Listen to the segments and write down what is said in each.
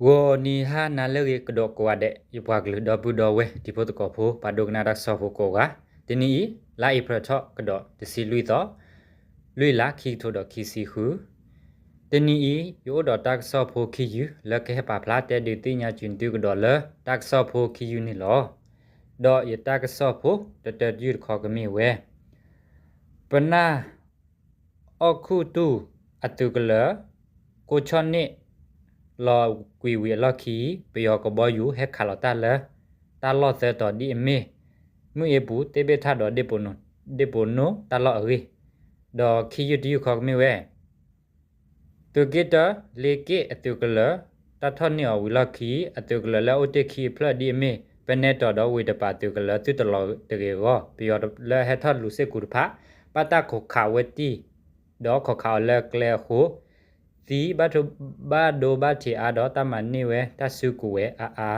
ဂီၤနံၤဟါနၤလၢအဂ့ၤကဒီးကိးဂၤဒဲး ယပှၤကလုာ်ဒီပုၢ်ဒီဝဲၢ်တံၤဖိသကိးဖိ ပှၤဒိကနၣ်တၢ်ကစီၣ်ဖိကိးဂၤ, တနံၤအံၤ လါအ့ဖြ့ၣ်ထီၣ်ကဒီးတဆံလွံၢ်သီ, လွံၢ်လါ ခံကထိဒီးခံဆံဃု, တနံၤအံၤ ယအိၣ်ဒီးတၢ်ကစီၣ်ဖိခံယုၢ် လၢကဟဲပာ်ဖျါတဲဒုးသ့ၣ်ညါက့ၤသုကဒီးလၢတၢ်ကစီၣ်ဖိခံယုၢ်န့ၣ်လီၤ. ဒီးယတၢ်ကစီၣ်ဖိတတၢတယုၢ်တခီကမ့ၢ်ဝဲ ပနၢ်အီၣ်ခူၣ်တူၢ်အသုးကလၢၤ ကိးဆီၣ်န့ၣ် လီၤကွံာ်ဝံၤအလီၢ်ခံ ပယီၤကဘီယူၤဟဲခးလီၤတၢ်လၢ တၢ်လီၢ်သၢတီၤဒ်အမ့ၢ် မုၢ်အ့ပူၤ သ့ၣ်ဘ့ၣ်ထၣ်ဒီး ဒ့ၣ်ပိာ်နိၣ်တၢ်လီၢ်အဂ့ၢ်, ဒီးခံယုၢ်တယုၢ်ခီကမ့ၢ်ဝဲ သုးက့တၢ လ့က့ၣ်အသုးကလၢၤ တၢ်ထီၣ်န့ၢ်အီၤဝံၤလီၢ်ခံ အသုးကလၢၤလၢအအိၣ်တ့ၢ်ခံအဖျၢၣ်ဒ်အမ့ၢ် ပနဲတီၤဒီးဝ့ၢ်တပၤသုးကလၢၤသုတလီၤတဂ့ၤအဂီၢ် ပယီၤလၢအဟဲထီၣ်လူၤစ့ၢ်ကီးတဖၣ် ဘၣ်တၢ်ခိးခးဝဲတံၢ် ဒီးခိးခးအီၤလၢကျဲအဃိ သံဘၣ်ဒိဘၣ်ထံးအါဒီးတၢ်မၤန့ၢ်ဝဲတၢ်စုကဝဲၤအါအါ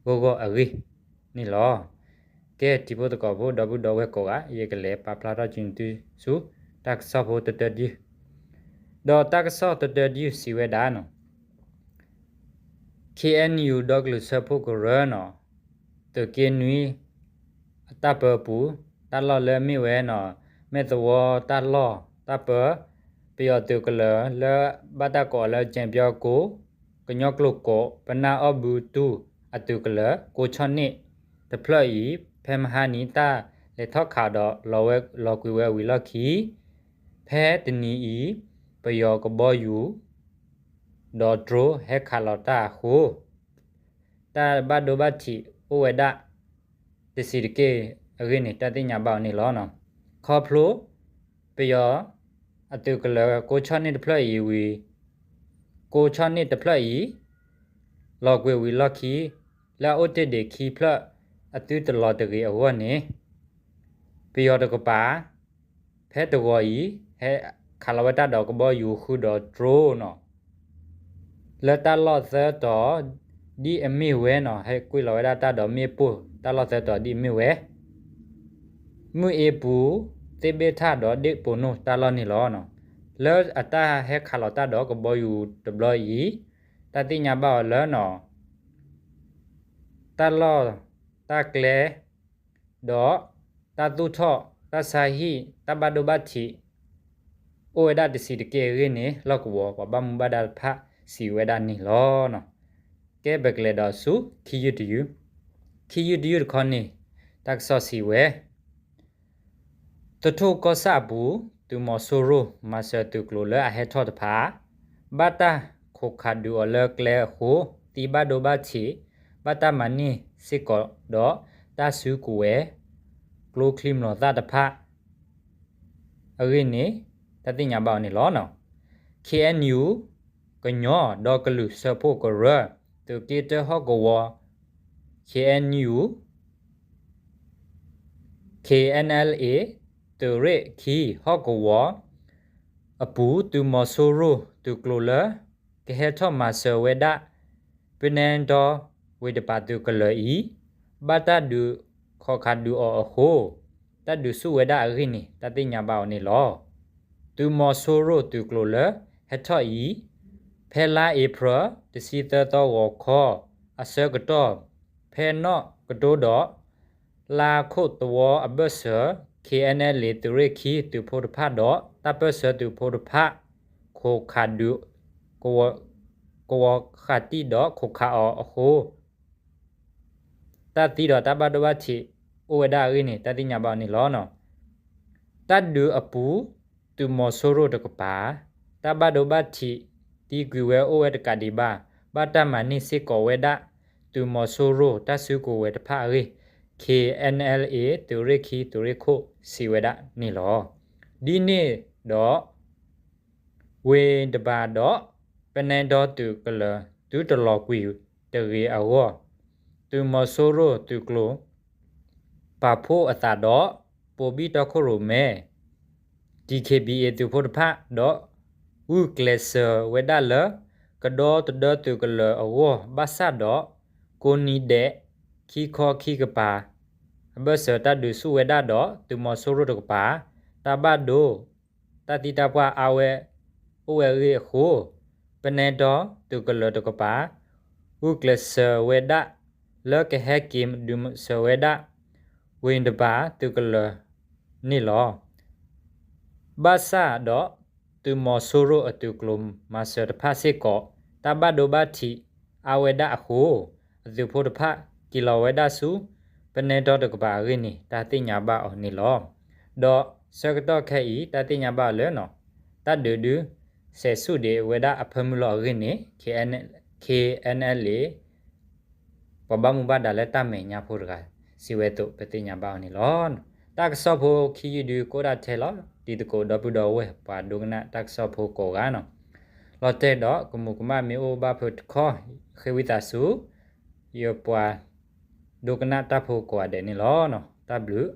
ဂီၢ်ဂီၢ်အဂ့ၢ်န့ၣ်လီၤ. ကဲ တံၤဖိသကိးဖိဒီပုၢ်ဒီဝဲၢ်ကိးဂၤ ယကလဲၤပာ်ဖျါထီၣ်က့ၤသုဆူ တၢ်ကစီၣ်ဖိတတၢတယုၢ်, ဒီးတၢ်ကစီၣ်တတၢတယုၢ်စံးဝဲဒၣ်န့ၣ် ခ့ၣ်အဲၣ်ယူၣ် ဒီကလုာ်စၢဖှိၣ်ကရၢန့ၣ် သုးက့နွံ အတၢ်ပၢပူၤ တၢ်လီၢ်လၢအမ့ၢ်ဝဲန့ၣ် မဲၣ်သဝီတၢ်လီၢ်တၢ်ပၢ ပယီၤသုးကလၢၤလၢဘၣ်တၢ်ကိးအီၤလၢ ကၠဲၣ်ပၠီကိ ကညီကျိာ်ကိး ပနၢ်အီၣ်ဘုတူၢ်အသုးကလၢၤ ကိးဆီၣ်န့ၣ်တဖျၢၣ်အံၤ ဖဲမဟါနံၤတၢ်လဲၤထီၣ်ခးဒီး လီၤကွံာ်ဝဲဝံၤလီၢ်ခံ ဖဲတနံၤအံၤ ပယီၤကဘီယူၤ ဒီးတြိဟဲခးလီၤတၢ်အဃိ တၢ်ဘၣ်ဒိဘၣ်ထံးအိၣ်ဝဲဒၣ် တဆံးတက့ၢ်အဂ့ၢ်န့ၣ် တၢ်သ့ၣ်ညါဘၣ်အီၤန့ၣ်လီၤ. ခီဖျိ ပယီၤအသုးကလၢၤ ကိးဆီၣ်န့ၣ်တဖျၢၣ်အံၤဝံၤ ကိးဆီၣ်န့ၣ်တဖျၢၣ်အံၤ လီၤကွံာ်ဝံၤလီၢ်ခံ လၢအအိၣ်တ့ၢ်ဒံးခံဖျၢၣ် အသုတလီၤတဂ့ၤအဂီၢ်န့ၣ် ပယီၤတကပၤ ဖဲတဂီၤအံၤ ဟဲခးလီၤဝဲတၢ်ဒီးကဘီယူၤဃုာ်ဒီးတြိန့ၣ် လၢတၢ်လီၢ်သၢတီၤ ဒ်အမ့ၢ်ဝဲန့ၣ် ဟဲကွံာ်လီၤဝဲဒၣ်တၢ်ဒီးမ့ၣ်ပိၢ် တၢ်လီၢ်သၢတီၤဒ်အမ့ၢ်ဝဲ မုၢ်အ့ပူၤ သ့ၣ်ဘ့ၣ်ထၣ်ဒီးဒ့ၣ်ပိာ်နိၣ်တၢ်လီၢ်န့ၣ်လီၤ. လၢအတၢ်ဟဲခးလီၤတၢ်ဒီးကဘီယူၤတဘျီအံၤ တၢ်သ့ၣ်ညါဘၣ်အီၤလၢန့ၣ် တၢ်လီၢ်တၢ်ကျဲ ဒီးတၢ်သူၣ်ထီၣ် တၢ်ဆါဟံၣ် တၢ်ဘၣ်ဒိဘၣ်ထံး အိၣ်ဝဲဒၣ်တဆံးတက့ၢ်အဂ့ၢ်န့ၣ် လီၢ်ကဝီၤပှၤဘၣ်မူဘၣ်ဒါတဖၣ်စံးဝဲဒၣ်န့ၣ်လီၤ. ကဲ ပကလဲၤဒီးဆူ ခံယုၢ်တယုၢ်, ခံယုၢ်တယုၢ်တခီန့ၣ် တၢ်ကစီၣ်စံးဝဲ သထူၣ်ကီၢ်ဆၣ်အပူၤ သုးမီၤစိရိၤ မၤစၢၤသုးကျိၤလၢအဟဲထီၣ်တဖၣ် ဘၣ်တၢ်ခိးခးဒုးအီၤလၢကျဲအဃိ သံဘၣ်ဒိဘၣ်ထံး ဘၣ်တၢ်မၤန့ၢ်စ့ၢ်ကီးဒီး တၢ်စုကဝဲၤ ကျိချံမျိာ်သၣ်တဖၣ် အဂ့ၢ်န့ၣ် တၢ်သ့ၣ်ညါဘၣ်အီၤန့ၣ်လီၤ. ခ့ၣ်အဲၣ်ယူၣ် ကညီဒီကလုာ်စၢဖှိၣ်ကရၢ သုးက့တၢဟီၣ်ကဝီၤ ခ့ၣ်အဲၣ်ယူၣ် ခ့ၣ်အဲၣ်အဲလ်အ့ သုးရ့ၣ်ခံဟီၣ်ကဝီၤအပူၤ သုးမီၤစိရိၤသုးကျိၤလၢ ကဟဲထီၣ်မၤစၢၤဝဲဒၣ် ပနဲဒီဝ့ၢ်တပၤသုးကလၢၤအံၤ ဘၣ်တၢ်ဒုးခိးခးဒုးအီၤအဃိ တၢ်ဒုးဆူၣ်ဝဲဒၣ်အဂ့ၢ်န့ၣ် တၢ်သ့ၣ်ညါဘၣ်အီၤန့ၣ်လီၤ. သုးမီၤစိရိၤသုးကျိၤလၢဟဲထီၣ်အံၤ ဖဲလါအ့ဖြ့ၣ် တဆံသၢသီဂီၤခီ အဆၢကတီၢ် ဖဲနီၣ်ကတိဒီး လါခိၣ်သဝီအဘၢၣ်စၢၤ ခ့ၣ်အဲၣ်အဲလ်အ့ သုးရ့ၣ်ခံသုးဖိတဖၣ်ဒီး တၢ်ပၢၢ်ဆၢသုးဖိတဖၣ် ခိးခးဒုး ကဝီၤဃာ်တံၢ်ဒီးခိးခးအီၤအဃိ တၢ်သံဒီးတၢ်ဘၣ်ဒိဘၣ်ထံးအိၣ်ဝဲဒၣ်အဂ့ၢ်န့ၣ် တၢ်သ့ၣ်ညါဘၣ်အီၤန့ၣ်လီၤ. တၢ်ဒုးအပူၤ သုးမီၤစိရိၤတကပၤ တၢ်ဘၣ်ဒိဘၣ်ထံးသံကွံာ်ဝဲအိၣ်ဝဲတကးဒံးဘၣ် ဘၣ်တၢ်မၤန့ၢ်စ့ၢ်ကီးဝဲဒၣ် သုးမီၤစိရိၤတၢ်စုကဝဲၤတဖၣ်အဂ့ၢ် ခ့ၣ်အဲၣ်အဲလ်အ့ သုးရ့ၣ်ခံသုးရ့ၣ်ခိၣ်စံးဝဲဒၣ်န့ၣ်လီၤ. ဒ်န့ၣ်ဒီး ဝ့ၢ်တဘၣ်ဒီး ပနဲဒီသုးကလၢၤ သုတလီၤကွံာ်တဂ့ၤအဂီၢ် သုးမီၤစိရိၤသုးကျိၤ ပာ်ဖှိၣ်အသးဒီး ပိာ်ဘံၣ်တီခိၣ်ရိၣ်မဲ DKBA သုးဖိတဖၣ်ဒီး ဂုာ်ကျဲးစၢးဝဲဒၣ်လၢ ကဒီသဒၢသုးကလၢၤအဂီၢ် ဘၣ်ဆၣ်ဒီး ကိးနံၤဒဲး ခံခီခံကပၤ အဘၢၣ်စၢၤတၢ်ဒုးဆူၣ်ဝဲဒၣ်ဒီး သုးမီၤစိရိၤတကပၤ တၢ်ဘၣ်ဒိ တၢ်သံတၢ်ပှၢ်အါဝဲ အိၣ်ဝဲအဂ့ၢ်အဃိ ပနဲဒီသုးကလၢၤတကပၤ ဂုာ်ကျဲးစၢးဝဲဒၣ် လၢကဟဲက့ၤဒုးစၢၤဝဲဒၣ် ဝ့ၢ်တဘၣ်သုးကလၢၤန့ၣ်လီၤ. ဘၣ်ဆၣ်ဒီးသုးမီၤစိရိၤအသုးကျိၤမၤစၢၤတဖၣ်စ့ၢ်ကီး တၢ်ဘၣ်ဒိဘၣ်ထံးအါဝဲဒၣ်အဃိ အသုးဖိတဖၣ်က့ၤလီၤဝဲဒၣ်ဆူ ပနဲတီၤတကပၤအဂ့ၢ်န့ၣ် တၢ်သ့ၣ်ညါဘၣ်အီၤန့ၣ်လီၤ. ဒီးဆၢကတီၢ်ခဲအံၤ တၢ်သ့ၣ်ညါဘၣ်အီၤလၢ တၢ်ဒုးဒုးစဲးဆူၣ်ဒံးဝဲဒၣ်အဖၢမုၢ်လီၤအဂ့ၢ်န့ၣ် KNLA ပှၤဘၣ်မူဘၣ်ဒါလၢတၢ်မဲာ်ညါဖိတဂၤ စံးဝဲအသိး ပသ့ၣ်ညါဘၣ်အီၤန့ၣ်လီၤ. တၢ်ကစီၣ်ဖိခံယုၢ်ဒုးကအိၣ်ဒၣ်ထဲလီၤ. တံၤသကိးဒီပုၢ်ဒီဝဲၢ် ပှၤဒိကနၣ်တၢ်ကစီၣ်ဖိကိးဂၤန့ၣ် လီၤတဲာ်ဒီးကမူးကမၣ်မ့ၢ်အိၣ်ဘၣ်ဖုးတခီ ဃ့ဝံသးစူၤ ယပှၤဒိကနၣ်တၢ်ဖိကိးဂၤဒဲးန့ၣ်လီၤ. တၢ်ဘျုး